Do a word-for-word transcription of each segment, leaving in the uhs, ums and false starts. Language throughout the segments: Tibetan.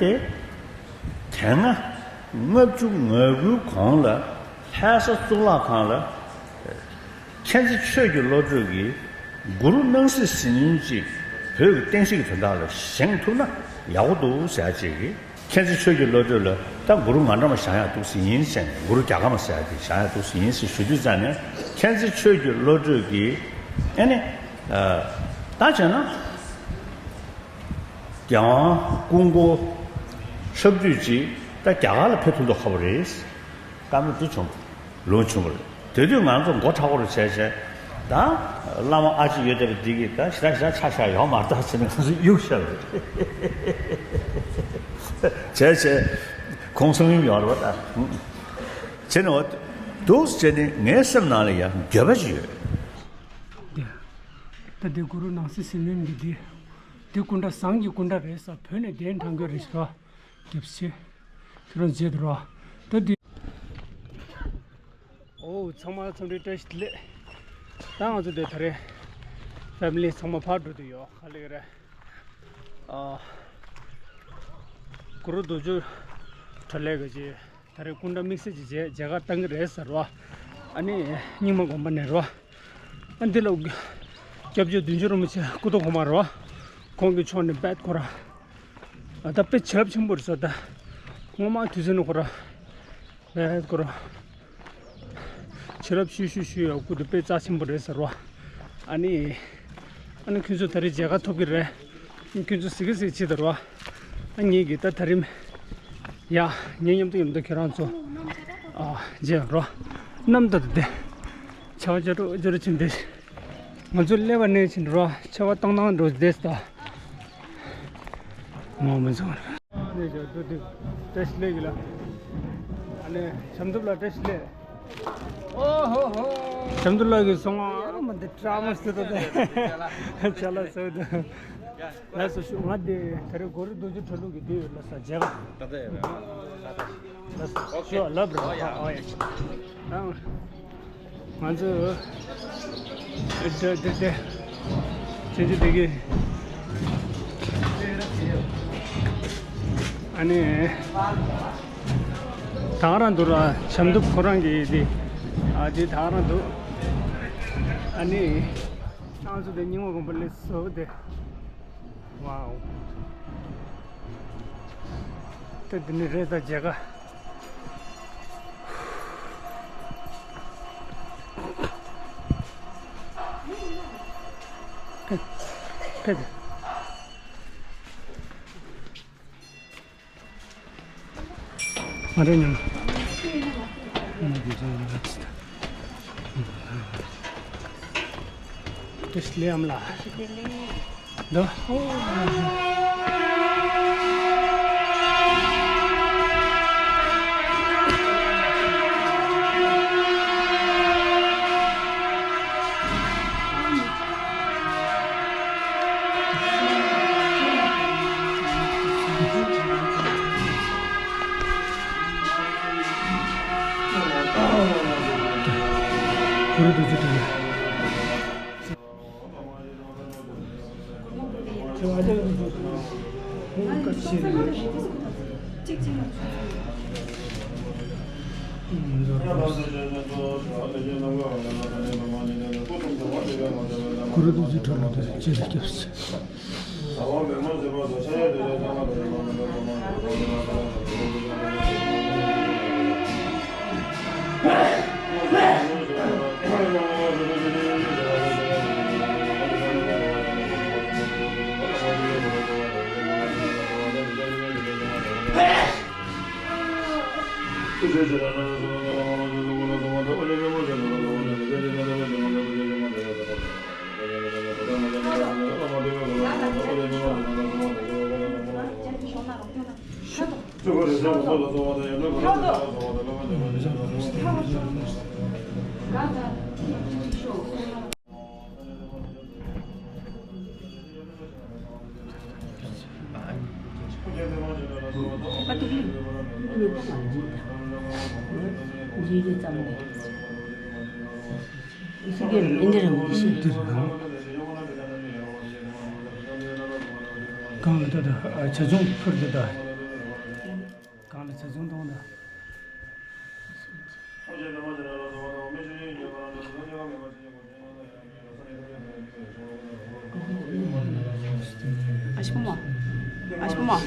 དེ་སྔ་ལྔ་བཅུ་ང་དགུའི་གོང་ལ་ལྷ་ས་གཙུག་ལག་ཁང་ལ་མཁྱེན་བརྩེ་ཆོས་ཀྱི་བློ་གྲོས་ཀྱིས་གུ་རུ་སྣང་སྲིད་ཟིལ་གནོན་ཅིག་བོད་ཀྱི་བསྟན་སྲིད་ཀྱི་དོན་དག་ལ་བཞེངས་ཐུབ་ན་ཡག་པོ་འདུག་ཟེར་ཡ་ཅིག་གིས། མཁྱེན་བརྩེ་ཆོས་ཀྱི་བློ་གྲོས་ལ་ད་གུ་རུ་ང་འདྲ་མ་བཞེངས་ཡག་འདུག་ཟེར་ཡིན་ཟེར་ནས། གུ་རུ་རྒྱ་གར་མ་ཟེར་ཡག་དེ་བཞེངས་ཡག་འདུག་ཟེར་ཡིན་ཟེར་ཞུ་དུས་ཙང་ནས། མཁྱེན་བརྩེ་ཆོས་ཀྱི་བློ་གྲོས་ཀྱིས་ཨ་ནི་ད་བྱས་ན། རྒྱལ་དབང་སྐུ་འཁོར་ཞབས་རྒྱུད་ཅིག་ད་རྒྱ་གར་ལ་ཕེབས་ཐུབ་མདོག་ཁ་པོ་རེད། བཀའ་མོལ་འདི་བྱུང་། ལུང་བྱུང་བ་རེད། དེ་དུས་ང་ཚོ་མགོ་མཁྲེགས་པོ་རུ་བྱས་བྱས། ད་བླ་མ་ཨ་ཅེ་ཡོད་བསྡད་པ་འདི་གིས་ད་ཞེ་དྲག་ཞེ་དྲག་ཆ་བཞག་ཡོད་མ་རེད་ད་ཟེར་ནས་ང་ཚོ་གཡུག་བཞག་པ་རེད། བྱས་བྱས་ཁོང་གསུང་ཡུམ་ཡོང་རེད་པ་ད། བྱས་ནས་འོ་འདུག་བྱས་ནས་ངའི་སེམས་ནང་ལ་ཡང་འགྱོད་པ་ཅིག་ཡོད། ད་འདི་གུ་རུ་སྣང་སྲིད་ཟིལ་གནོན་གྱི་འདི། འདི་སྐུ་འདྲ་ཟངས་ཀྱི་སྐུ་འདྲ་རེད་ས། བོད་ནས་གདན་དྲངས་རྒྱུ་རེད་ཟེར་བ། རྒྱབ་ཕྱི། ཁྱོད་རང་བརྗེད་འདུག་ར། ད་འདི། ཨོ་ཚང་མ་འཚམས་འདྲི་བཀྲ་ཤིས་བདེ་ལེགས། ད་ང་ཚོ་འདི་ད་རེས་ཕེ་མི་ལི་ཚང་མ་ཕར་འགྲོ་དུས་ཡོད་ག་ལེ་རེད། ཨ། གུ་རུ་རྡོ་རྗེ་གྲོ་ལོད་ཀྱི་ཅིག་ད་རེས་སྐུ་འདྲ་དམིགས་བསལ་གྱི་མཇལ་མཇལ་ཁ་བཏང་གི་རེད་ཟེར་བ། ཨ་ནི་རྙིང་མ་དགོན་པ་ནས་རེད་བ། ཨ་འདི་ལ་སྐྱབས་རྗེ་བདུད་འཇོམས་རིན་པོ་ཆེ་སྐུ་ཐོག་གོང་མ་རེད་བ། ཁོང་གི་ཕྱོགས་ནས་རྦད་ཁོ་ར། ཨ་ད་དཔེ་བྱིན་རླབས་ཆེན་པོ་རེད་ཟེར། ད་སྔོན་མ་དུས་ཚོད་ནས་ཁོ་ར་རྦད་ཁོ་ར་བྱིན་རླབས་ཤུགས་ཤུགས་ཤུགས་ཡོད། སྐུ་དེ་དཔེ་རྩ་ཆེན་པོ་རེད་ཟེར་བ། ཨ་ནི་ཨ་ནི་ཁྱོད་ཚོ་ད་རེས་མཇལ་ཁ་ཐོབ་ཀྱི་རེད། ཁྱོད་ཚོ་གཟིགས་གི་གཟིགས་བྱེད་དར་བ། ཨ་ངེད་ཀྱིས་ད་ད་རིང་ཡ་ངེད་མཉམ་དུ་མཉམ་དུ་ཁྱེད་རང་ཚོ་ཨ་མཇལ་རོགས། གནམ་ད་དེ་ཆར་པ་ཅོ་རོ་ཅོ་རོ་ཕྱིན་ཏེ། ང་ཚོ་ཀླད་པ་ནས་ཕྱིན་འགྲོ་ར། ཆར་པ་བཏང་བཏང་འགྲོ་བསྡད་ད། ངོ་མི་ཚང་། ནས་ཇོ་འགྲོ་དུས་བཀྲ་ཤིས་བདེ་ལེགས་ལ། ཨ་ནི་བྱམས་ཐུབ་ལ་བཀྲ་ཤིས་བདེ་ལེགས། ཨོ་ཧོ་ཧོ། བྱམས་ཐུབ་ལགས་ཀྱིས་སོང་ང་། ཨ་མ་འདི་བཀྲ་མ་ཤིས་ད་དེ། ཅ་ལག་བཟོས་འདུག་ལགས་སོ་ཞུ། ང་འདི་ད་རེས་གུ་རུ་རྡོ་རྗེ་གྲོ་ལོད་ཀྱི་འདི་ཡོད་ལ་ས་མཇལ་ག་ད་ལྟ་ཡོད་རེད། ལགས་སོ་ཞུ་ལབ་རེད། ཨ་ཨ་ཡ། ཨང་། ང་ཚོ་ཨ་ད་ད་ད་ཅི་ཅི་དེ་གི་ཨ་ནི། ད་ག་རང་འདུག་ར། བྱམས་ཐུབ་ཁོ་རང་གི་དེ། ཨ་དེ་ད་ག་རང་འདུག་ཨ་ནི། ང་ཚོ་དེ་རྙིང་མ་དགོན་པ་ལས་བཟོ་དེ། ཝའོ། ད་དེ་ནི་རེད་ད་མཇལ་ཁ། ཕེབས་ཕེབས། ང་རང་ཉམས། ཏེ་སི་ལེ་ཨམ་ལ། འདུག་གུ་རུ་རྡོ་རྗེ་གྲོ་ལོད། གུ་རུ་རྡོ་རྗེ་གྲོ་ལོད་དེ་ཅི་ལ་སྐྱབས་སུ། གང་ལ་ད་ད་ཆ་ཆུང་ཕུར་དུ་ད། གང་ལ་ཚེ་བཟུང་གཏོང་དང་། ཨ་ཞི་མོ། ཨ་ཞི་མོ།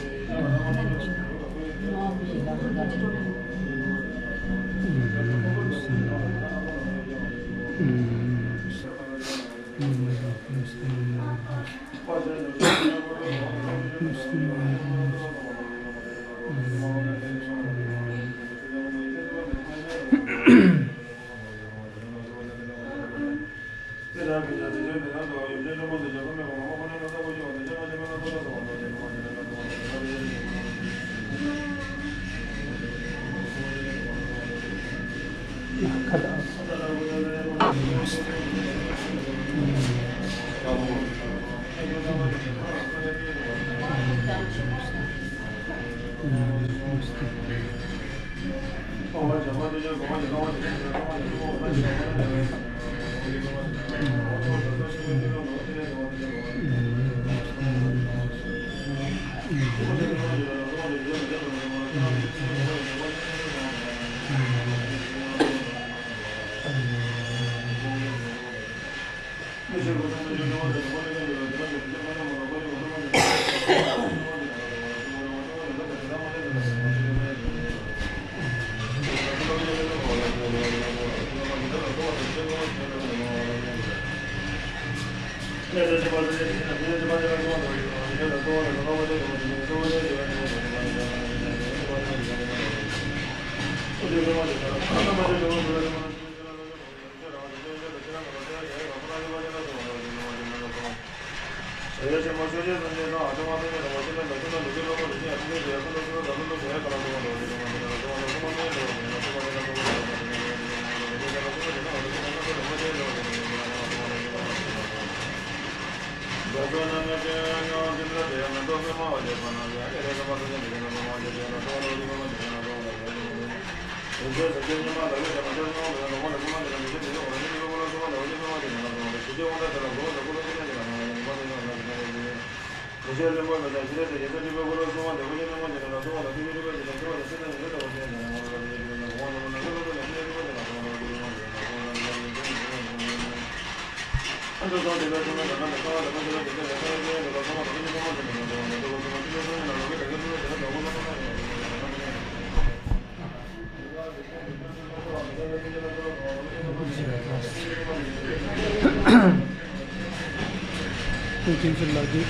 ཁྱེད་ཚོ་ལགས་ཀྱི།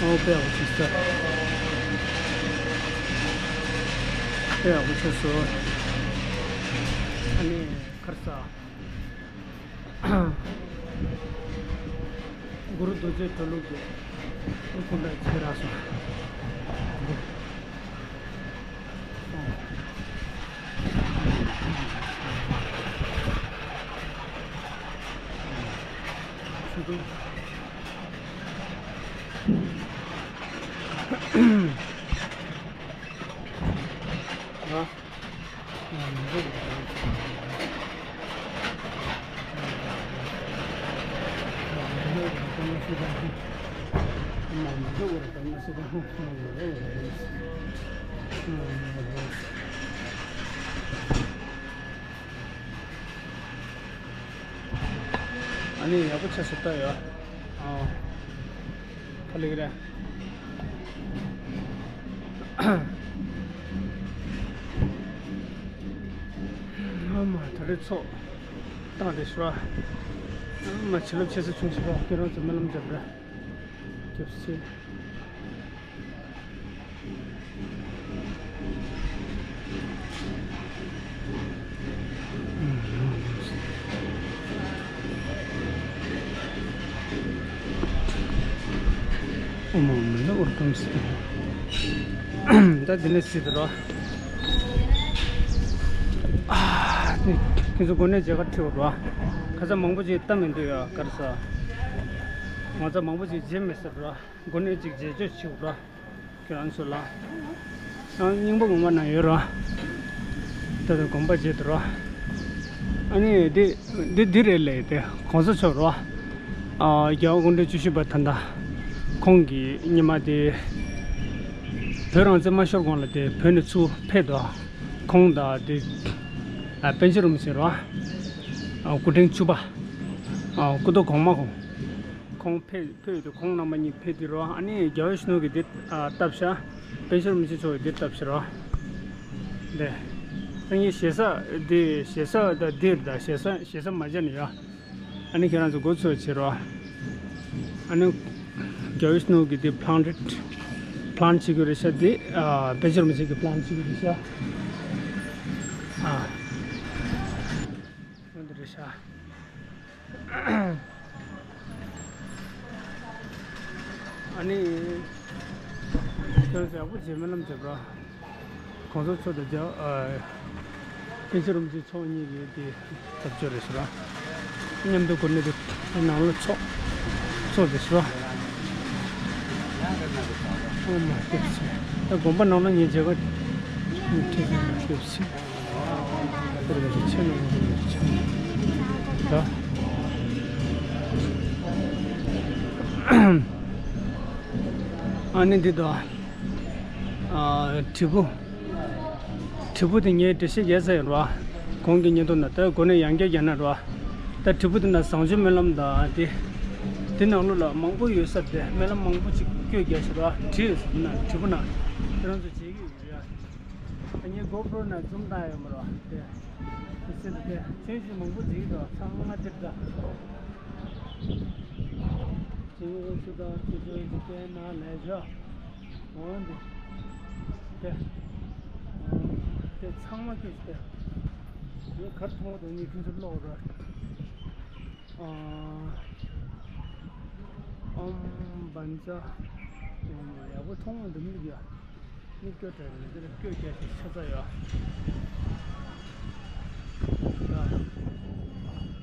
ཨོ་དཔེ་ཡག་པོ་བྱས་སོང་། དཔེ་ཡག་པོ་བྱས་སོང་། ཨ་ནི་ཁར་ས། གུ་རུ་རྡོ་རྗེ་གྲོལ་ལུགས་ཀྱི་སྐུ་འདྲ་ཚེ་རག་སོང་། ཨ་ནི་ཡག་པོ་ཆགས་སུ་ལྟ་ཡོད། ཨ། ཁ་ལིག་རེད། ཨ་མ་ད་རེས་ཚོགས་བཏང་དེ་ཤོ། ཨ་མ་བྱིན་རླབས་ཆེ་ས་བྱུང་ཤི་པ་ཁྱེད་རང་ཚོ་སྨོན་ལམ་རྒྱབ་ར། རྒྱབ་སྲིད། ཨོ་མ་མི་ལ་འུར་ཏམ་སི། ད་འདི་ནས་སྲིད་དུ་རོ། ཨ་ནི་ཁྱེད་ཚོ་གོ་གནས་མཇལ་ཁ་ཁྲིད་འོ་རོ། ཁ་ས་མང་པོ་ཅིག་ལྟ་མི་འདུག་ཡ་གར་ས། ང་ཚོ་མང་པོ་ཅིག་མཇལ་མི་སྲིད་རོ། གོ་གནས་ཅིག་མཇལ་ཆོག་ཆིག་རོ། ཁྱེད་རང་ཚོ་ལ། ཡང་རྙིང་པ་ངོ་མ་ན་ཡོད་རོ། ད་དུང་དགོན་པ་མཇལ་དུ་རོ། ཨ་ནི་འདི་འདི་འདི་རེད་ལས་དེ་གོང་ས་མཆོག་རོ། ཨ་རྒྱལ་བ་སྐུ་ཕྲེང་བཅུ་བཞི་པ་ད་ལྟ་ཁོང་གི་ཉི་མ་དེ་ བོད་རང་བཙན་མ་ཤོར་གོང་ལ་དེ་བོད་ནས་ཚུར་ཕེབས་དོ། ཁོང་དང་དེ་ཨ་པཎ་ཆེན་རིན་པོ་ཆེ་རོ། ཨ་སྐུ་ཕྲེང་བཅུ་པ། ཨ་སྐུ་ཐོག་གོང་མ་ཁོང་། ཁོང་ཕེབས་ཕེབས་ཡོད་དུས་ཁོང་རྣམ་པ་གཉིས་ཕེབས་དུས་རོ། ཨ་ནི་རྒྱལ་བ་ཡིད་བཞིན་ནོར་བུ་གིས་འདིར་ཨ་བཏབ་ཤག་པཎ་ཆེན་རིན་པོ་ཆེ་མཆོག་གིས་འདིར་བཏབ་ཤག་རོ། འདི་ཨ་ནི་ཞེ་ས་འདི་ཞེ་ས་ད་འདིར་ད་ཞེ་ས་ཞེ་ས་མ་བྱས་ནས་ཡོད། ཨ་ནི་ཁྱེད་རང་ཚོ་འགོ་ཚུགས་བྱེད་རོགས། ཨ་ནི་རྒྱལ་བ་ཡིད་བཞིན་ནོར་བུ་གིས་འདི་པ་ལན་རེད། པ་ལན་བྱེད་དགོས་རེད་ཤག་འདི་ཨ་པཎ་ཆེན་རིན་པོ་ཆེ་གིས་པ་ལན་བྱེད་དགོས་རེད་ཤག་ཨ་འོ་འདི་རེད་ཤག་ཨ་ནི་ཁྱོད་ཡག་པོ་བྱེད་སྨོན་ལམ་བྱེད་པ། གོང་ས་མཆོག་དང་རྒྱ་ཨ་པཎ་ཆེན་རིན་པོ་ཆེ་མཆོག་གཉིས་ཀྱི་དེ་ཐབས་ཇུས་རེད་ཟེར་བ། མཉམ་དུ་གོ་གནས་དེ་ནང་ལ་ཚོགས་ཚོགས་དེ་ཟེར་བ། ཨོ་མ་སྐྱབས་སུ་མཆི། ད་དགོན་པ་ནང་ལ་ཉེ་མཇལ་ཁ་ཁྲིད་སྐྱབས་སུ་མཆི། ད་རེ་ཆེ་ནང་ལ་ཆེ་ད། ཨ་ནི་འདི་དང་། ཨ་དྲིལ་བུ། དྲིལ་བུ་དེ་ངས་འགྲེལ་བཤད་རྒྱག་ཚར་ཡོད་རེད་བ། གོང་གི་བརྙན་ཐུང་ནང་ད་གོ་ནས་ཡང་བསྐྱར་རྒྱག་ན་རེད་བ། ད་དྲིལ་བུ་དེ་ན་བཟང་སྤྱོད་སྨོན་ལམ་དང་དེ། དེ་ནང་ལོགས་ལ་མང་པོ་ཡོད་ས་དེ་སྨོན་ལམ་མང་པོ་ཅིག་བཀོད་རྒྱག་ཤག་རེད་བ། བྲིས་ཡོད་ས་དེ་ན་དྲིལ་བུ་ན། ཁྱེད་རང་ཚོ་མཇལ་གྱི་ཡོད་རེད་ཡ། ད་ངས་གོ་པྲོ་ན་ཛུམ་བཏང་ཡོད་མ་རེད་བ་དེ། དེ་ཚེ་དེ་ཚོན་གཞི་མང་པོ་མཇལ་གྱི་འདུག་ཚང་མ་དེ་འདྲ། ཅིང་ཆུ་དང་ཆུ་ཚོད་ཀྱི་སྟེང་ན་ལས་བྱ། འོན་ཏེ། དེ། དེ་ཚང་མ་ཁྱོད་ཀྱི་དེ། ངས་གར་མཐོང་བ་དང་ངས་ཁྱོད་ཚོར་ཀློག་ར། ཨམ་བན་ཅ། ཡག་པོ་མཐོང་བ་འདི་མིག་ཡ། མིག་སྐྱོ་དྲགས་ནས་འདིར་སྐྱོ་རྒྱག་ཞིག་ཤ་ཚ་ཡོད།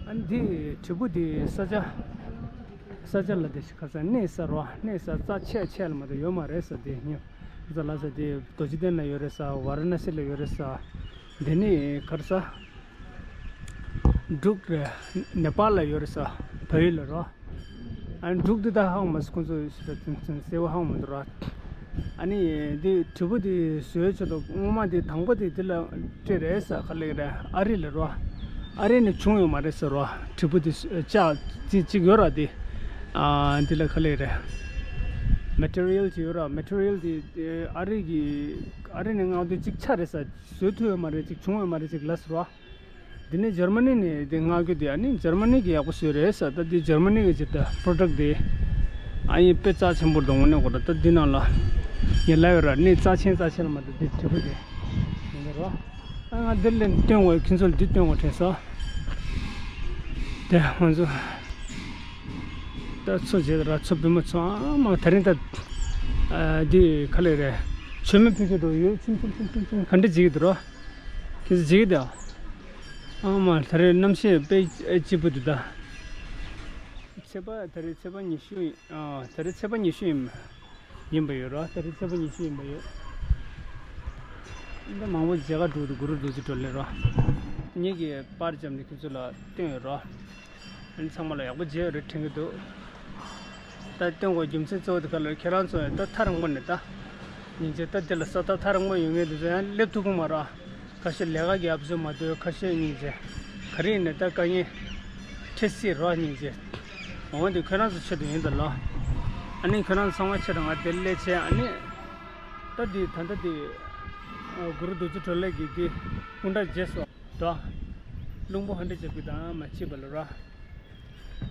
ཨ་འདི་དྲིལ་བུ་འདི་ས་ཆ། ས་ཆ་ལ་དེ་ཤི་ཁ་ས་གནས་ས་རོ། གནས་ས་རྩ་ཆེ་ཆེ་ལ་མ་གཏོགས་ཡོད་མ་རེད་ས། དེ་ཉོ་ས་ལ་ས་དེ་རྡོ་རྗེ་གདན་ལ་ཡོད་རེད་ས། ཝཱ་ར་ཎ་སི་ལ་ཡོད་རེད་ས། དེ་ནས་གར་ས་འབྲུག་རེད། ནེ་པཱལ་ལ་ཡོད་རེད་ས། བལ་ཡུལ་ལ་རོ། ཨ་ནི་འབྲུག་འདི་དག་ཧ་གོ་མ་སོང་། ཁོང་ཚོ་ཞེ་དྲག་ཚིམ་ཚིམ་གསལ་བོ་ཧ་གོ་མ་འདུག་ར། ཨ་ནི་འདི་དྲིལ་བུ་འདི་བཟོས་ཆོག་ཏོ། སྔོན་མ་འདི་དང་པོ་འདི་འདི་ལ་སྤྲད་རེད་ས། ག་ལེ་རེད། ཨ་རི་ལ་རོ། ཨ་རི་ནས་བྱུང་ཡོད་མ་རེད་ས་རོ། དྲིལ་བུ་འདི་ལྕགས་ཅིག་ཅིག་ཡོད་ར་འདི། ཨ་འདི་ལ་ག་ལེ་རེད། མེ་ཊི་རི་ཡལ་ཅིག་ཡོད་ར། མེ་ཊི་རི་ཡལ་འདི་ཨ་རི་གི་ཨ་རི་ནས་མངགས་དུས་ཅིག་ཆག་རེད་ས། བཟོས་ཐུབ་ཡོད་མ་རེད་ཅིག། བྱུང་ཡོད་མ་རེད་ཅིག་ལབ་ས་རོ། འདི་ནི་འཇར་མ་ནི་ནས་འདི་མངགས་རྒྱུ་དེ། ཨ་ནི་འཇར་མ་ནི་གི་ཡག་པོ་བཟོས་རེད་ས། ད་འདི་འཇར་མ་ནི་གི་ཇི་ལྟ་པྲོ་ཌག་དེ་ཨ་ཡིན་དཔེ་རྩ་ཆེན་པོ་འདུག་དངོས་གནས་ཁོ་ད། ད་འདི་ནང་ལ་ངས་ལབ་ཡོད་ར། ནི་རྩ་ཆེན་རྩ་ཆེན་ལ་མ་གཏོགས་འདི་དྲིལ་བུ་དེ་ཡིན་ད་རོ། ཨ་ང་འདིར་ལན་སྟོན་དགོས། ཁྱེད་ཚོ་ལ་འདི་སྟོན་དགོས་དྲན་སོང་། དེ་ང་ཚོ་ད་ཚོ་བྱེད་ར། ཚོ་བུ་མོ་ཚོ་ཨ་མ་དེ་རིང་ད་ཨ་འདི་ག་ལེ་རེད། མཆོད་མེ་ཕུལ་རྒྱུ་འགྲོ་ཡོད། ཆུང་ཆུང་ཆུང་ཆུང་ག་འདྲ་བྱེད་ཀྱི་འདུག་རོ། ཁྱེད་ཚོ་བྱེད་ཀྱི་འདུག་ཨ་མ་ད་རེས་གནམ་གཤིས་དཔེ་སྐྱིད་པོ་འདུག་ད། ཚེས་པ་ད་རེས་ཚེས་པ་ཉི་ཤུ་ཡིན། ཨ་ད་རེས་ཚེས་པ་ཉི་ཤུ་ཡིན། ཡིན་པ་ཡོད་ར། ད་རེས་ཚེས་པ་ཉི་ཤུ་ཡིན་པ་ཡོད། འདི་མང་པོ་མཇལ་ཁ་འགྲོ་འདུག་གུ་རུ་རྡོ་རྗེ་གྲོ་ལོད་ར། ངེད་ཀྱིས་པར་བརྒྱབ་ནས་ཁྱེད་ཚོ་ལ་སྟོན་ཡོད་ར། ཨ་ནི་ཚང་མ་ལ་ཡག་པོ་མཇལ་ཡོད་རེད་དྲན་གྱི་འདུག་ད་སྟོན་དགོས་རྒྱུ་མཚན་གཙོ་བོ་དེ་ག་ལ་ཁྱེད་རང་ཚོ་ཡང་ད་ཐག་རིང་པོ་ནས་ད། སྙིང་རྗེ། ད་འདི་ལ་ས་ཐག་ཐག་རིང་པོ་ཡོད་མཁན་དེ་ཚོ་ཡང་སླེབས་ཐུབ་ཀྱི་མ་རེད། ཁ་ཤས་ལས་ཀ་རྒྱབ་ཚོད་མ་གཏོགས། ཁ་ཤས་སྙིང་རྗེ། ག་རེ་ཡིན་ནའི་ད་དཀའ་ངལ་འཕྲད་སྲིད་རོགས། སྙིང་རྗེ། འོན་ཏེ་ཁྱེད་རང་ཚོ་ཆེད་དུ་ཡིན་ད་ལོ། ཨ་ནི་ཁྱེད་རང་ཚོ་ཚང་མ་ཆེད་དུ་ང་འདིར་སླེབས་བྱས། ཨ་ནི་ད་འདི་ད་ལྟ་འདི་གུ་རུ་རྡོ་རྗེ་གྲོ་ལོད་ཀྱི་འདི་སྐུ་འདྲ་མཇལ་སོང་། དོ། རླུང་བུ་ཧ་འདྲ་རྒྱབ་ཀྱི་དང་མ་བྱེད་པ་ལ་ར།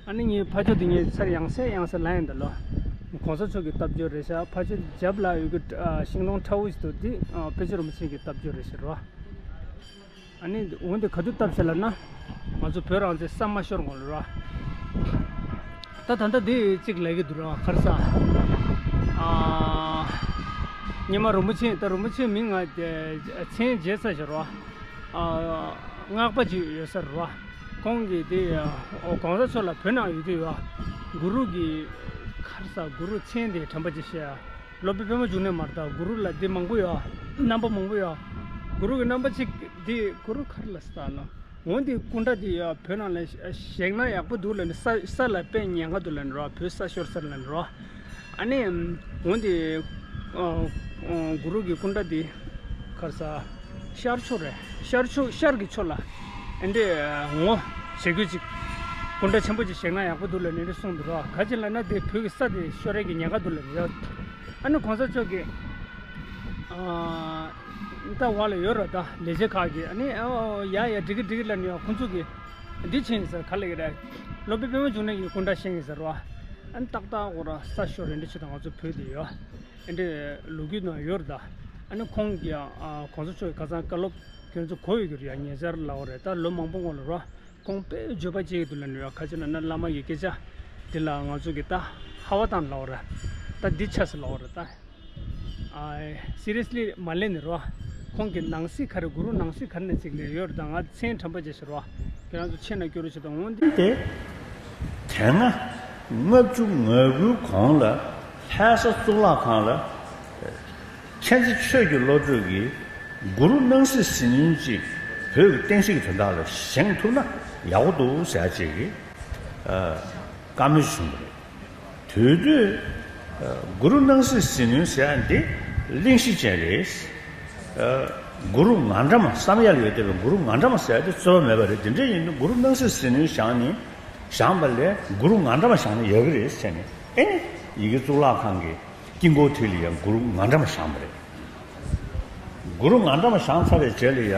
ཨ་ནི་ངའི་ཕ་ཇོ་དེ་ངས་ཚར་ཡང་སེ་ཡང་སེ་ལབ་ཡིན་ད་ལོ། གོང་ས་མཆོག་གི་སྟབས་འབྱོར་རེད་ཤག་ཕ་ཇོ་རྒྱབ་ལ་ཡོད་ཀྱི་ཨ་ཤིང་སྡོང་ཁྲ་བོ་ཞིག་འདུག་འདི་ཨ་པཎ་ཆེན་རིན་པོ་ཆེ་གི་སྟབས་འབྱོར་རེད་ཤག་རོ། ཨ་ནི་འོན་ཏེ་ག་དུས་བཏབ་ཟེར་ལབ་ན། ང་ཚོ་བོད་རང་བཙན་ས་མ་ཤོར་གོང་ལ་རོ། ད་ད་ལྟ་འདི་གཅིག་ལབ་ཀྱི་འདུག་ར། ག་རེ་ཟ། ཨ་སྔོན་མ་རིན་པོ་ཆེ། ད་རིན་པོ་ཆེ་མིང་ང་མཚན་བརྗེས་ཚར་ཤག་རོ། ཨ་སྔགས་པ་ཅིག་ཡོད་ས་རེད་བ། ཁོང་གིས་དེ་ཨོ་གོང་ས་མཆོག་ལ་བོད་ནང་ཡོད་དུས་ཡོད། གུ་རུ་གི་ག་རེ་ཟ། གུ་རུ་མཚན་དེ་དྲན་པ་ཅིག་བཤད་ཡ། སློབ་དཔོན་པད་མ་འབྱུང་གནས་མ་རེད་ད། གུ་རུ་ལ་དེ་མང་པོ་ཡོད། རྣམ་པ་མང་པོ་ཡོད། གུ་རུ་གི་རྣམ་པ་གཅིག་དེ་གུ་རུ་ག་རེ་ལ་ཟ་ན། འོན་ཏེ་སྐུ་འདྲ་དེ་ཡ་བོད་ནང་ལ་བཞེངས་ན་ཡག་པོ་འདུག་ལབ་ནས། ས་ས་ལ་དཔེ་ཉེན་ཁ་འདུག་ལབ་ནས་རོ། བོད་ས་ཤོར་ས་ལབ་ནས་རོ། ཨ་ནི་འོན་ཏེ་ ཨ། ཨ། གུ་རུ་གི་སྐུ་འདྲ་འདི་ག་རེ་ཟ། ཤར་ཕྱོགས་རེད། ཤར་ཕྱོགས། ཤར་གྱི་ཕྱོགས་ལ་ཨེ་འདྲས་ངོ་བྱེད་རྒྱུ་ཅིག་སྐུ་འདྲ་ཆེན་པོ་ཅིག་བཞེངས་ན་ཡག་པོ་འདུག་ལབ་ནས་འདྲ་གསུངས་འདུག་ར། ག་ཅི་ལབ་ན་དེ་བོད་ཀྱི་ས་དེ་ཤོར་ཡས་ཀྱི་ཉེན་ཁ་འདུག་ལབ་ནས་ཡོད། ཨ་ནི་གོང་ས་མཆོག་གིས། ཨ། ད་བར་ལ་ཡོད་ར། ད་ལས་བྱེད་ཁག་གིས་ཨ་ནི་ཨོ་ཡ་ཡ་འགྲིག་གི་འགྲིག་གི་ལབ་ནས་ཡོད། ཁོང་ཚོ་གིས་འདི་ཕྱིན་ཟེར། ག་ལབ་ཀྱི་རེད། སློབ་དཔོན་པད་མ་འབྱུང་གནས་ཀྱི་སྐུ་འདྲ་བཞེངས་ཡིན་ཟེར་བ། ཨ་ནི་ཏག་ཏག་འོ་ར་ས་ཤོར་རེ་འདྲ་བྱེད་དང་། ང་ཚོ་བོད་དེ་ཡོད། ཨེ་འདྲས་ལོ་རྒྱུས་ནང་ཡོད་རེད་ད། ཨ་ནི་ཁོང་གིས་ཨ་གོང་ས་མཆོག་གིས་ཁ་སང་བཀའ་སློབ་ཁྱོད་ཚོ་གོ་ཡོད་ཀྱི་རེད་ཡ། ཉེ་ཆར་ལབ་པ་རེད། ད་ལོ་མང་པོ་སྔོན་ལ་རོ། ཁོང་དཔེ་བརྗོད་པ་བྱེད་ཀྱི་འདུག་ལབ་ནས་ཡོད། ག་ཅི་ལབ་ན་བླ་མ་གི་སྐད་ཆ་འདི་ལ་ང་ཚོ་གིས་ད་ཧ་བ་བཏང་ལབ་པ་རེད། ད་འདི་ཆགས་སོང་ལབ་པ་རེད་ད། ཨ། སི་རི་ཡས་ལི་མ་ལབ་ནས་རོ། ཁོང་གི་ནང་གསེས་ག་རེ། གུ་རུ་ནང་གསེས་ག་རེ་ནས་ཅིག་ལབ་ཡོད་རེད་ད། ང་མཚན་དྲན་པ་བརྗེད་ཤག་རོ། ཁྱེད་རང་ཚོ་མཁྱེན་ན་སྐྱོ་རུ་བྱེད་དང་འོང་འདི། དེ། དེ་སྔ་ལྔ་བཅུ་ང་དགུའི་གོང་ལ་ལྷ་ས་གཙུག་ལག་ཁང་ལ་མཁྱེན་བརྩེ་ཆོས་ཀྱི་བློ་གྲོས་ཀྱིས་གུ་རུ་སྣང་སྲིད་ཟིལ་གནོན་ཅིག་བོད་ཀྱི་བསྟན་སྲིད་ཀྱི་དོན་དག་ལ་བཞེངས་ཐུབ་ན་ཡག་པོ་འདུག་ཟེར་ཡ་ཅིག་གི་ཨ་བཀའ་མོལ་བྱུང་བ་རེད། དེ་དུས་ཨ་གུ་རུ་སྣང་སྲིད་ཟིལ་གནོན་ཟེར་ཡ་འདི་གླེང་གཞི་ཅན་རེད། ཨ་གུ་རུ་ང་འདྲ་མ། བསམ་ཡས་ལ་ཡོད་བསྡད་པའི་གུ་རུ་ང་འདྲ་མ་ཟེར་ཡ་དེ་རྩོད་པ་མེད་པ་རེད། དེ་འདྲ་ཡིན་དུས་གུ་རུ་སྣང་སྲིད་ཟིལ་གནོན་བཞེངས་ནས། བཞེངས་པ་ལས་གུ་རུ་ང་འདྲ་མ་བཞེངས་ན་ཡག་གི་རེད་ཟེར་ནས། ཨེ་ནི་ཡ་གི་གཙུག་ལག་ཁང་གི་དཀྱིལ་འཁོར་དེ་ལ་ཡང་གུ་རུ་ང་འདྲ་མ་བཞེངས་པ་རེད། གུ་རུ་ང་འདྲ་མ་བཞེངས་ཚར་བའི་རྗེས་ལ་ཡང་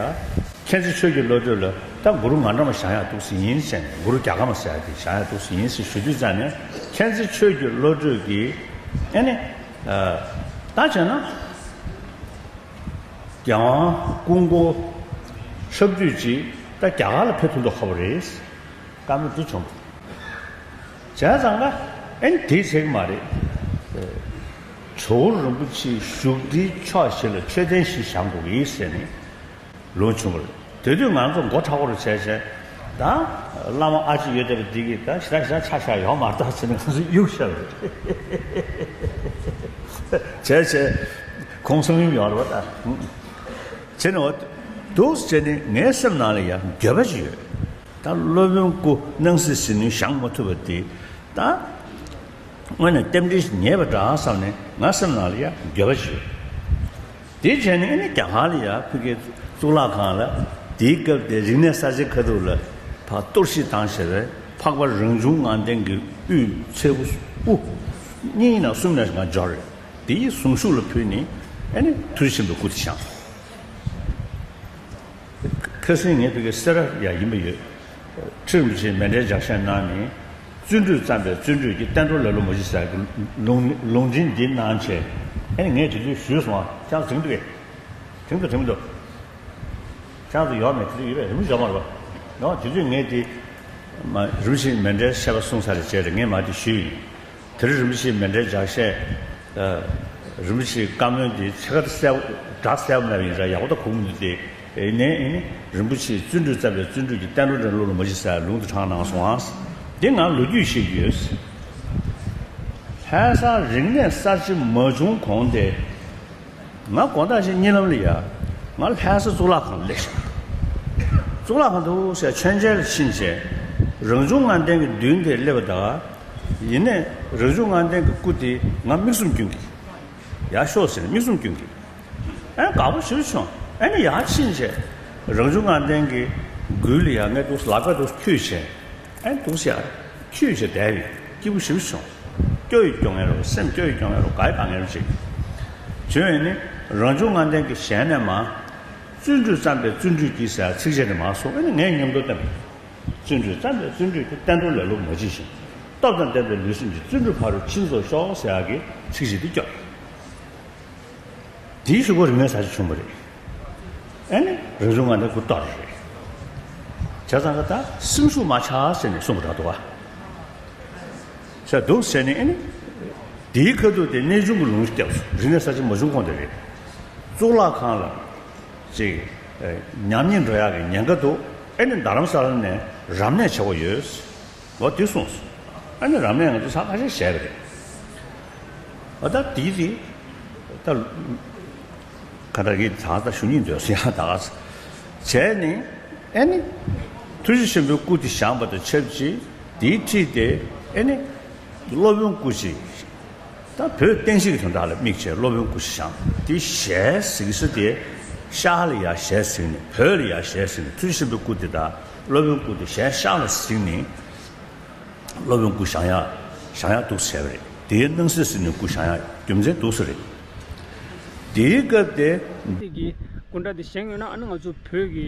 མཁྱེན་བརྩེ་ཆོས་ཀྱི་བློ་གྲོས་ལ་ད་གུ་རུ་ང་འདྲ་མ་བཞེངས་ཡག་འདུག་སེ་ཡིན་ཟེར་ནས། གུ་རུ་རྒྱ་གར་མ་ཟེར་ཡག་དེ་བཞེངས་ཡག་འདུག་སེ་ཡིན་ཟེར་ཞུ་དུས་ཙང་ནས། མཁྱེན་བརྩེ་ཆོས་ཀྱི་བློ་གྲོས་ཀྱིས་ཨེ་ནི་ཨ་ད་བྱས་ན་རྒྱལ་དབང་སྐུ་འཁོར་ཞབས་བསྐྱོད་ཅིག་ད་རྒྱ་གར་ལ་ཕེབས་ཐུབ་མདོག་ཁ་པོ་རེད། བཀའ་མོལ་འདི་བྱུང་། བྱས་ཙང་ཀ་ཨེ་ནི་དེའི་ཚེ་གི་མ་རེད། ཇོ་བོ་རིན་པོ་ཆེའི་བཞུགས་ཁྲིའི་ཕྱོགས་བཞི་ལ་མཆོད་རྟེན་ཞིག་བཞེངས་དགོས་ཀྱི་ཡིན་ཟེར་ནས་ལུང་བྱུང་བ་རེད། དེ་དུས་ང་ཚོ་མགོ་མཁྲེགས་པོ་རུ་བྱས་བྱས། ད་བླ་མ་ཨ་ཅེ་ཡོད་བསྡད་པ་འདི་གིས་ད་ཞེ་དྲག་ཞེ་དྲག་ཆགས་ཤག་ཡོད་མ་རེད་ད་ཟེར་ནས་ང་ཚོ་གཡུག་བཞག་པ་རེད། བྱས་བྱས་ཁོང་གསང་ཡུམ་ཡོང་བ་རེད་པ་ད། བྱས་ནས་འོ་འདུག་བྱས་ནས་ངའི་སེམས་ནང་ལ་ཡང་འགྱོད་པ་ཅིག་ཡོད། ད་སློབ་དཔོན་སྐུ་སྣང་སྲིད་ཟིལ་གནོན་བཞེངས་མ་ཐུབ་པ་དེ་ད་དངོས་གནས་རྟེན་འབྲེལ་ཞིག་ཉེས་པ་འདྲ་བསམ་ནས་ང་སེམས་ནང་ལ་ཡང་འགྱོད་པ་ཞིག་ཡོད། དེ་བྱས་ནས་ཨ་ནི་རྒྱ་གར་ལ་ཡང་ཕ་གིའི་གཙུག་ལག་ཁང་ལ་དེའི་སྐབས་དེ་རིག་གནས་གསར་བརྗེ་ཁ་ཐུག་ལ་ཕར་གཏོར་བཤིག་བཏང་བྱས་པའི་འཕགས་པ་རང་བྱུང་ངང་ལྡན་གྱི་དབུས་ཚལ་དབུ་དབུ་གཉིས་ནང་གསུམ་ནང་ང་འབྱོར་རེད། དེའི་གཟུངས་གཞུག་ལ་ཕུལ་ནས་ཨ་ནི་ཐུགས་རྗེ་ཆེན་པོའི་སྐུ་དེ་བཞེངས། ཁ་སང་ངས་ཕ་གི་སེ་ར་ཡ་ཡིན་པ་ཡོད། ཁྲི་རིན་པོ་ཆེས་མཎྜལ་ལྗགས་བཤད་གནང་ནས། བརྩོན་འགྲུས་བརྩམས་པས་བརྩོན་འགྲུས་ཀྱིས། བསྟན་འགྲོར་ལེ་ལོ་མ་བྱེད་ཟེར་གྱི་ལུང་ལུང་འདྲེན་འདི་གནང་བྱས། ཨ་ནི་ངས་དེ་དུས་ཞུས་སོང་ཨ། ཁྱེད་ཚོ་དྲན་འདུག་གས། དྲན་འདུག་དྲན་མི་འདུག་ཁྱེད་ཚོ་ཡོད་མེད་དེ་དུས་ཡོད་པས་རིན་པོ་ཆེ་མ་རེད་པ། ཡང་དེ་དུས་ངས་དེ་མ་རིན་པོ་ཆེས་མཎྜལ་བཤད་པ་གསུངས་ཚར་རེད་བྱས་རེད། ངས་མ་དེ་ཞུས་ཡིན། དེར་རིན་པོ་ཆེའི་མཎྜལ་ལྗགས་བཤད། ཨ། རིན་པོ་ཆེའི་བཀའ་མོལ་འདི་ཕྱེད་ཀ་གསལ་པོ་སྒྲ་གསལ་པོ་མེད་པ་ཡིན་ཙང་ཡག་པོ་ད་གོ་གི་མི་འདུག་སྟེ། ཨེ་ནས་ཨེ་ནི་རིན་པོ་ཆེས་བརྩོན་འགྲུས་བརྩམས་པས་བརྩོན་འགྲུས་ཀྱིས། བསྟན་འགྲོར་ལེ་ལོ་མ་བྱེད་ཟེར་ལུང་དུ་དྲངས་གནང་སོང་ཨ། འདི་ང་ལོ་རྒྱུས་ཤིག་ཡོད། ལྷ་ས་རིག་གནས་གསར་བརྗེ་མ་བྱུང་གོང་དེ། ང་དགོང་དག་ཅིག་གཉིད་ལམ་ལ་ཡ། ང་ལྷ་ས་གཙུག་ལག་ཁང་ལ་སླེབས་ཤག་གཙུག་ལག་ཁང་དུ་ཟེར་མཆོད་མཇལ་ལ་ཕྱིན་བྱས། རང་བྱུང་ལྔ་ལྡན་གྱི་མདུན་དེར་སླེབས་པ་དང་། ཡིན་ནའི་རང་བྱུང་ལྔ་ལྡན་གྱི་སྐུ་དེ་ང་མིག་ཟུམ་སྐྱོན་གྱི། ཡར་ཤོག་ཟེར་ནས་མིག་ཟུམ་སྐྱོན་གྱི། ཨ་ནི་དགའ་པོ་ཞེ་པོ་བྱུང་། ཨ་ནི་ཡར་ཕྱིན་བྱས། རང་བྱུང་ལྔ་ལྡན་གྱི་མགུལ་ལ་ཡ་ངས་འདུག་ལག་པ་འདུག་འཁྱུད་བྱས། ཨེ་འདུག་ཟེར། འཁྱུད་བྱས་བསྡད་པས་སྐྱིད་པོ་ཞེ་པོ་བྱུང་། སྐྱོ་ཡི་སྐྱོ་ངལ་རོ། སེམས་སྐྱོ་ཡི་སྐྱོ་ངལ་རོ། དགའ་ཡི་དགའ་ངལ་རོ་ཅིག་བྱུང་། ཡིན་ནི་རང་བྱུང་ལྔ་ལྡན་གྱི་ཞལ་ནས་མར། བརྩོན་འགྲུས་བརྩམས་པས་བརྩོན་འགྲུས་ཀྱིས་ཟེར་ཚིགས་བཅད་དེ་མར་གསུངས། ཨེ་ནི་ངས་མཉམ་དུ་བསྟན་པ། བརྩོན་འགྲུས་བརྩམས་པས་བརྩོན་འགྲུས་ཀྱིས། བསྟན་འགྲོར་ལེ་ལོ་མ་བྱེད་ཅིང་། སྟོབས་དང་ལྡན་པའི་ལུས་སེམས་ཀྱི། བརྩོན་འགྲུས་ཕ་རོལ་ཕྱིན་རྫོགས་ཤོག་ཟེར་ཡག་གི་ཚིགས་བཅད་འདི་སྐྱོར། དེའི་གཞུག་གུ་རིག་གནས་གསར་བརྗེ་བྱུང་བ་རེད། ཨ་ནི་རང་བྱུང་ལྔ་ལྡན་སྐུ་གཏོར་རེད། བྱས་ཙང་ཀ་ད་སེམས་ཤུགས་མ་ཆག་ཟེར་ནས་གསུངས་པ་འདྲ་འདུག་ཨ། ཟེར་འདུག་ཟེར་ནས་ཨ་ནི། དེའི་ཁ་ཐུག་དེ་གནས་ཆུང་གི་ལུང་བསྟན་སོང་། རིག་གནས་གསར་བརྗེ་མ་བྱུང་གོང་དེ་རེད། གཙུག་ལག་ཁང་ལ་ཅིག་ཉམས་ཉེས་འགྲོ་ཡག་གི་ཉེན་ཁ་འདུག་ཨ་ནི་རྡ་རམ་ས་ལ་ནས་རབ་གནས་བྱེད་དགོས་ཡོད། འོ་དེ་གསུངས་སོང་། ཨ་ནི་རབ་གནས་ང་ཚོ་ཚར་ཁ་ཤས་བྱས་པ་རེད། འོ་ད་དེ་དེ་ད་ག་འདྲ་གི་ད་ད་ཞུ་སྙིང་འདོད་སོང་ཡང་ད་ག་ཚ། བྱས་ནས་ཨ་ནི་ཐུགས་རྗེ་ཆེན་པོའི་སྐུ་དེ་བཞེངས་པ་དང་ཆབས་ཅིག་དེའི་འཁྲིས་དེ་ཨ་ནི་སློབ་དཔོན་སྐུ་ཅིག་ད་བོད་བསྟན་སྲིད་ཀྱི་དོན་དག་ལ་དམིགས་བྱས་སློབ་དཔོན་སྐུ་ཞབས་བཞེངས། དེ་ཞལ་གཟིགས་ས་དེ་ཤར་ལ་ཡར་ཞལ་གཟིགས་ནས། བོད་ལ་ཡར་ཞལ་གཟིགས་ནས། ཐུགས་རྗེ་ཆེན་པོའི་སྐུ་དེ་དང་སློབ་དཔོན་སྐུ་དེ་ཞལ་ཤར་ལ་གཟིགས་ནས། སློབ་དཔོན་སྐུ་བཞེངས་ཡག་བཞེངས་ཡག་འདུག་ཟེར་བ་རེད། དེའི་སྣང་སྲིད་ཟེར་ནས་སྐུ་བཞེངས་ཡག་རྒྱུ་མཚན་འདུག་ཟེར་རེད། དེའི་སྐབས་དེ། དེ་གི་སྐུ་འདྲ་དེ་བཞེངས་ཡོད་ན། ཨ་ནི་ང་ཚོ་བོད་ཀྱི་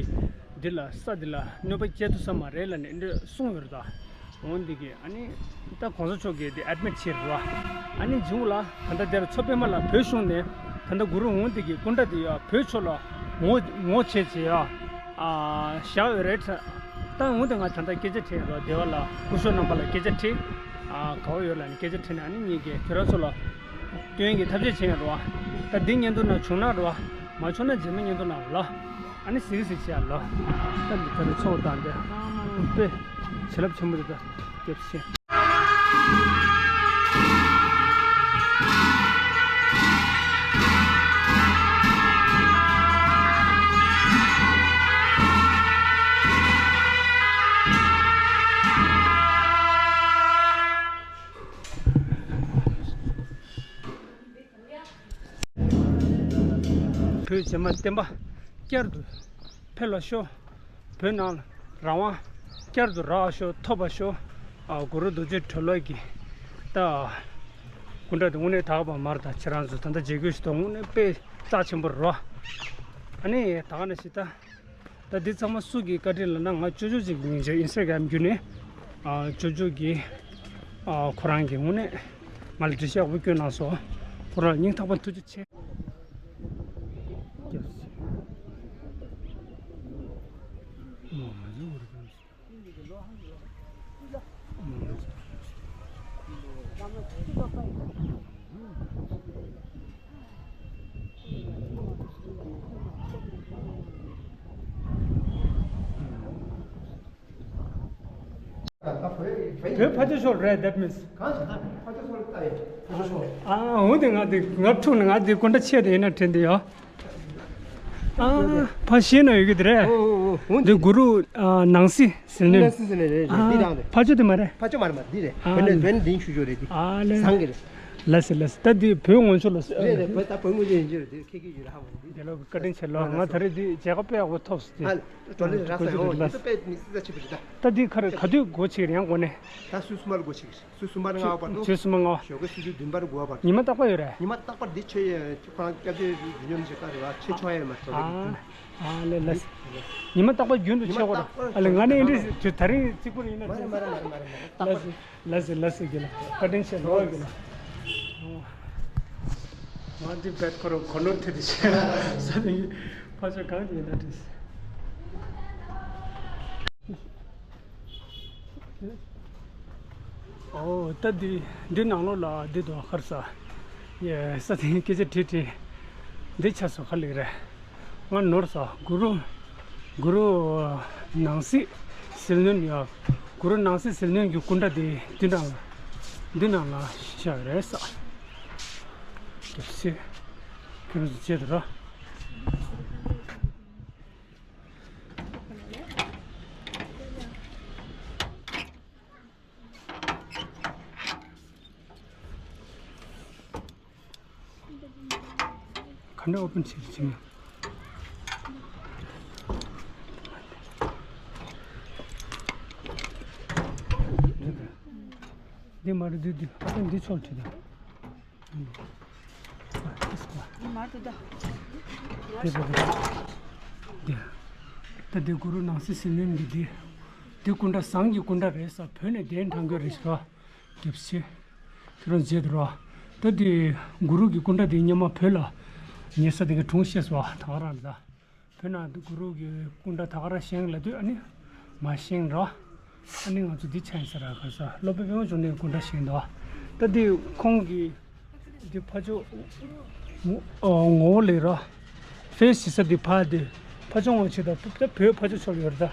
འདི་ལ་ས་འདི་ལ་གནོད་པ་སྐྱེལ་ཐུབ་ས་མ་རེད་ལབ་ནས་འདི་འདྲ་གསུངས་ཡོད་རེད་ད། འོ་འདི་གི་ཨ་ནི་ད་གོང་ས་མཆོག་གིས་དེ་ཨེ་ཌི་མིཊ་བྱས་རེད་བ། ཨ་ནི་མཇུག་ལ་ད་ལྟ་དེར་མཚོ་པདྨ་ལ་བོད་གཞུང་ནས་ད་ལྟ་གུ་རུ་འོ་འདི་གི་སྐུ་འདྲ་དེ་ཡ་བོད་ཕྱོགས་ལ་ངོ་ངོ་བྱས་བྱས་ཡ། ཨ་བཞག་ཡོད་རེད། ད་འོ་དེ་ང་ད་ལྟ་སྐད་ཆ་དྲིས་ཡོད་རེད་བ། སྡེ་བ་ལ་སྐུ་ཞབས་རྣམ་པ་ལ་སྐད་ཆ་དྲིས། ཨ་ག་བ་ཡོད་ལབ་ནས་སྐད་ཆ་དྲིས་ནས། ཨ་ནི་ངེད་ཀྱིས་ཁྱེད་རང་ཚོ་ལ་སྟོན་གྱི་ཐབས་ཤེས་བྱས་ཡོད་རེད་བ། ད་འདི་བརྙན་ཐུང་ནང་བྱུང་ན་རེད་བ། མ་བྱུང་ན་རྗེས་མའི་བརྙན་ཐུང་ནང་ལ། ཨ་ནི་གཟིགས་གཟིགས་བྱས་ལ། ད་འདི་ད་རེས་ཚོགས་དང་འདི་དཔེ་བྱིན་རླབས་ཆེན་པོ་རེད། ད་སྐྱབས་ཆེ། བོད་རྗེས་མ་བསྟན་པ་བསྐྱར་དུ་འཕེལ་བ་ཤོག། བོད་ནང་ལ་རང་དབང་བསྐྱར་དུ་རག་ཤོག། ཐོབ་པ་ཤོག། ཨ་གུ་རུ་རྡོ་རྗེ་གྲོལ་ལ་གི་ད་སྐུ་འདྲ་དེ་དངོས་གནས་ད་ག་པ་མར་ད་ཁྱེད་རང་ཚོ་ད་ལྟ་མཇལ་རྒྱུ་ཞིག་འདུག། དངོས་གནས་དཔེ་རྩ་ཆེན་པོ་རེད་བ། ཨ་ནི་ད་ག་ནང་བཞིན་ད། ད་འདི་ཚང་མ་སུ་གིས་བཀའ་དྲིན་ལབ་ན། ང་ཅོ་ཅོ་ཅིག་གིས་ངས་ཇ་ཨིན་སི་ཊ་གྷ་རམ་བརྒྱུད་ནས། ཨ་ཅོ་ཅོ་གིས། ཨ་ཁོ་རང་གིས་དངོས་གནས་ང་ལ་འགྲེལ་བཤད་ཡག་པོ་བསྐྱོན་གནང་སོང་། ཁོ་རང་སྙིང་ཐག་པ་ཐུགས་རྗེ་ཆེ། བོད་ཕ་ཇོ་ཤོར་རེད། That means གང་ཞིག་ད་ཕ་ཇོ་ཤོར་ལྟ་ཡོད། ཕ་ཇོ་ཤོར། ཨ་འོ་དེ་ང་དེ་ང་འཁྲུག་ནས། ང་དེ་སྐུ་འདྲ་ཆེ་དེ་ཡིན་ན་དྲན་དེ་ཡོད། ཨ་ཕ་ཤེས་ན་ཡོད་གི་དེ་རེད། འོ་འོ་འོ། འདི་གུ་རུ་ཨ་ནང་སྲིད་ཟིལ་གནོན། ནང་སྲིད་ཟིལ་གནོན་རེད། རེད། འདི་རང་རེད། ཕ་ཇོ་དེ་མ་རེད། ཕ་ཇོ་མ་རེད་མ་རེད། འདི་རེད། ཨ་བོད་ནས་བོད་ནས་འདི་ཆུ་ཆུ་རེད་འདི། ཨ་ལེ། བཟང་གི་རེད། ལགས་སེ་ལགས་སེ། ད་འདི་བོད་ངོ་ཕྱོགས་ལ་ཟེར། རེད་རེད། བོད་ད་བོད་ངོ་ཕྱོགས་ཡིན་གྱི་རེད། འདི་ཁྱེད་ཀྱི་ཡོད་རེད། ཧ་གོ་འདི། དེ་ལ་བཀའ་དྲིན་ཆེ་ལོ། ང་ད་རེས་འདི་མཇལ་ཁ་དཔེ་ཡག་པོ་ཐོབ་སོང་། དེ་ཨ་ལེ། ཀྲོ་ལི་ར་ས་ཡོང་འདི་ད་དཔེ་མི་སྲིད་ས་ཆེ་པོ་རེད་ད། ད་འདི་ཁར་ག་དུས་སྒོ་ཕྱེ་གི་རེད། ཡང་སྒོ་ནས། ད་ཆུ་ཚོད་གསུམ་པར་སྒོ་ཕྱེ་གི་རེད། ཆུ་ཚོད་གསུམ་པ་ནས་ལྔ་པ་བར་དུ། ཆུ་ཚོད་གསུམ་པ་ལྔ་པ། ཞོགས་ཀའི་ཆུ་ཚོད་བདུན་པར་དགུ་པ་བར་དུ། ཉི་མ་རྟག་པར་ཡོད་རེད། ཉི་མ་རྟག་པར་འདི་ཆེ་ཁོ་རང་སྐྱབས་བཅོལ་ཡོད་མྱོང་ཞིག་ཀ་རེད་བ། ཆེ་ཆོག་ཡོད་མ་རེད། ཨ་ཨ་ལེ་ལགས། ཉི་མ་རྟག་པར་རྒྱུན་དུ་ཆེ་ཁོ་ར། ཉི་མ་རྟག་པར། ཨ་ལེ། ང་ནི་འདི་དེ་ད་རིང་གཅིག་པུ་རེད། ཡིན་ན་མ་རེད་མ་རེད་མ་རེད་མ་རེད་མ་རེད། རྟག་པར། ལགས་སེ་ལགས་སེ། དགེ་ལགས་བཀའ་དྲིན་ཆེ་ལོ། དགེ་ལགས། ང་འདི་བེད་ཁོ་རང་གོ་ནོར་ཐེབས་ཏེ་བཤད་ས་ནི་ཕ་ཆོས་གང་ཡིན་ན་འདྲི། ཨོ་ད་འདི་འདི་ནང་ལོགས་ལ་འདི་དང་ཁར་ས་ཡེ་ས་དེ་སྐད་ཆ་དྲིས་དྲིས་འདི་ཆ་སོ་ཁ་ལིག་རེད། ང་ནོར་ས་གུ་རུ་གུ་རུ་ནང་སྲིད་ཟིལ་གནོན་ཡ། གུ་རུ་ནང་སྲིད་ཟིལ་གནོན་གྱི་སྐུ་འདྲ་དེ་འདི་ནང་ལ་འདི་ནང་ལ་བཞག་ཡོད་རེད་ས། སྐྱབས་སེ་ཁྱོད་རང་ཚོ་བྱེད་དུ་ར། ག་འདྲ་ཨོ་པན་བྱེད་ཀྱི་ཕྱིན། འདི་མ་རེད། འདི་འདི་ཨོ་པན་འདི་ཆོག་བྲིས་དང་། འདི་མ་རེད་ད། འདི་ད་འདི་གུ་རུ་ནང་སྲིད་ཟིལ་གནོན་གྱི་འདི་འདི་སྐུ་འདྲ་ཟངས་ཀྱི་སྐུ་འདྲ་རེད་ས། བོད་ནས་གདན་དྲངས་རྒྱུ་རེད་ཟེར་བ། སྐྱབས་ཆེ། ཁྱོད་རང་མཇལ་དུ་ར། ད་འདི་གུ་རུ་གི་སྐུ་འདྲ་འདི་སྔོན་མ་བོད་ལ་ཉེ་ས་དེ་ག་དྲུང་བཤད་སོ། ད་ག་རང་རེད་ད། བོད་ནང་དུ་གུ་རུ་གི་སྐུ་འདྲ་ད་ག་རང་བཞེངས་ལབ་དུས་ཨ་ནི་མ་བཞེངས་ར། ཨ་ནི་ང་ཚོ་འདི་ཆ་ཡིན་ས་ར། ག་ས་སློབ་དཔོན་པད་མ་འབྱུང་གནས་སྐུ་འདྲ་བཞེངས་འདུག། ད་འདི་ཁོང་གི་འདི་ཕ་ཇོ་ངོ་ངོ་བོ་ལས་ར། ཕེ་སི་ཟེར་ས་འདི་ཕ་འདི་ཕ་ཇོ་ངོ་ཆེ་ད། ད་བོད་ཕ་ཇོ་ཕྱོགས་ཡོད་རེད་ད།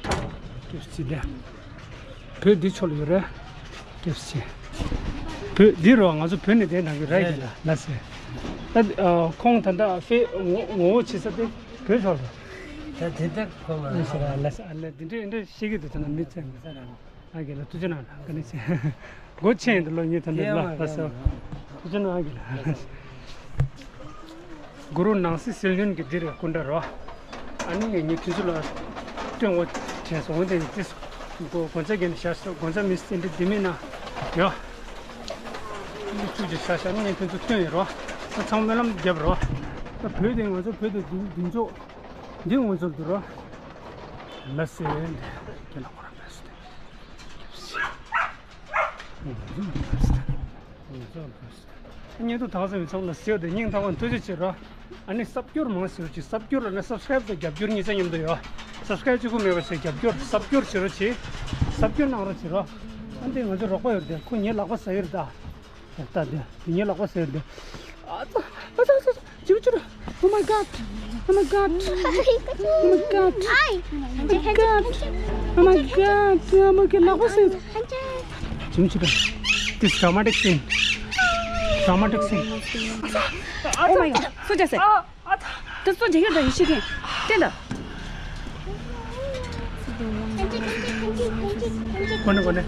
སྐྱབས་སེ་བྱས་ཏེ་བོད་འདི་ཕྱོགས་ལ་ཡོད་རེད། སྐྱབས་སེ་བྱས། བོད་འདི་རོ་ང་ཚོ་བོད་ནས་གདན་དྲངས་ཀྱི་རེད། ཡིན་ལ་ལ་སེ། ད་ཁོང་ད་ལྟ་ཕེ་ངོ་ངོ་བོ་ཆེ་ས་དེ་བོད་ཕྱོགས་ལ། ད་དེ་ལྟར་ཁོ་ལ་ལ་སེ་ལ་སེ། ཨ་ལ་དེ་འདྲས་འདྲས་ཤེས་ཀྱི་འདུག། ད་ན་མི་ཚེ་ཨ་གི་ལ་ཐུགས་རྗེ་གནང་། ཨ་ག་ནས་ཆེ་སྒོ་ཆེ་ཡིན་འདུག་ལོ། ངས་ད་ནས་ལ་ལ་སེ། ཅི་ནང་གི་ལ། གུ་རུ་ནང་སྲིད་སྲོལ་རྒྱུན་གྱི་འདི་རེད་སྐུ་འདྲ་རོ། ཨ་ནི་ངས་ངའི་ཐུན་ཚོད་ལ་སྟོན་འོ་བྱས་སོང་། འོན་ཏེ་ཏིས་གོ་གོ་ཚ་གན་བཞག་སོ། གོ་ཚ་མི་སྟེ་འདི་འདི་མིན་ན་ཡོ། འདི་བཅུ་ཅིག་བཞག་བཞག་ནི་ངས་ཐུན་ཚོད་སྟོན་ཡོད་རོ། ད་ཚང་མ་སྨོན་ལམ་རྒྱབ་རོ། ད་བོད་དེ་ང་ཚོ་བོད་དེ་འདི་འདི་ཚོ་འདི་ངོ་ཚོད་འདུག་རོ། ལ་སེ་འདི་ཁྱེད་ལ་ཁོ་ར་བས་ཏེ། ངོ་ཚོད་འདུག་རོ། ངོ་ཚོད་འདུག་རོ། བརྙན་ཐུང་དག་ས་མི་ཚང་ལ་ཟེར་བ་དེ་སྙིང་ཐག་པ་ཐུགས་རྗེ་ཆེ་རོ། ཨ་ནི་སབ་སྐྱོར་མང་ཟེར་བ་ཅིག་སབ་སྐྱོར་ལ་ནི་སབ་སི་ཀ་རེབ་དང་རྒྱབ་སྐྱོར་གཉིས་ཆ་མཉམ་དུ་ཡོད། སབ་སི་ཀ་རེབ་གཅིག་པུ་མེད་པ་ཟེར་རྒྱབ་སྐྱོར་སབ་སྐྱོར་བྱེད་རོགས་གྱིས། སབ་སྐྱོར་གནང་རོགས་བྱེད་རོགས། ཨ་འདི་ང་ཚོ་རོགས་པ་ཡོད་དེ་ཁོ་ངའི་ལག་པ་ཟ་ཡོད་ད། ད་དེ་དེ་ངའི་ལག་པ་ཟ་ཡོད་དེ། ཨ་ཙ་ཨ་ཙ་ཨ་ཙ་ཅིག་ཅིག Oh my god. Oh my god. Oh my god. Oh my god. Oh my god. Oh my god. ལག་པ་ཟ་ཡོད། ཅིག་ཅིག This dramatic scene. Dramatic scene. Oh my god. སུ་ཅག་སེ། ད་སུ་ཅག་ཡོད་ད་ཡིན་ཤི་གིན། ཏན་ད། གོ་ནས་གོ་ནས།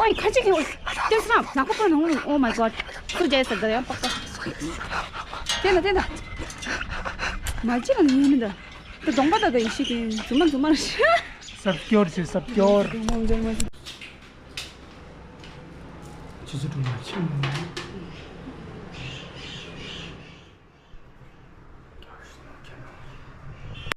ཨའི་ཁ་ཅིག་གིན། ཏན་སི་རང་ནག་པོ་པོ་ནང་ལ། Oh my god. སུ་ཅག་ཡོད་ས་ད་ཡང་པག་པ། ཏན་ད་ཏན་ད། མ་ཅི་ལ་ཡིན་མི་ད། ད་གདོང་པ་ད་ད་ཡིན་ཤི་གིན། རྫུན་མ་རྫུན་མ་རེད། སབ་སྐྱོར་བྱེད་སབ་སྐྱོར། ཆུ་ཚོད་དྲུག་ལ་ཕྱིན་ནས།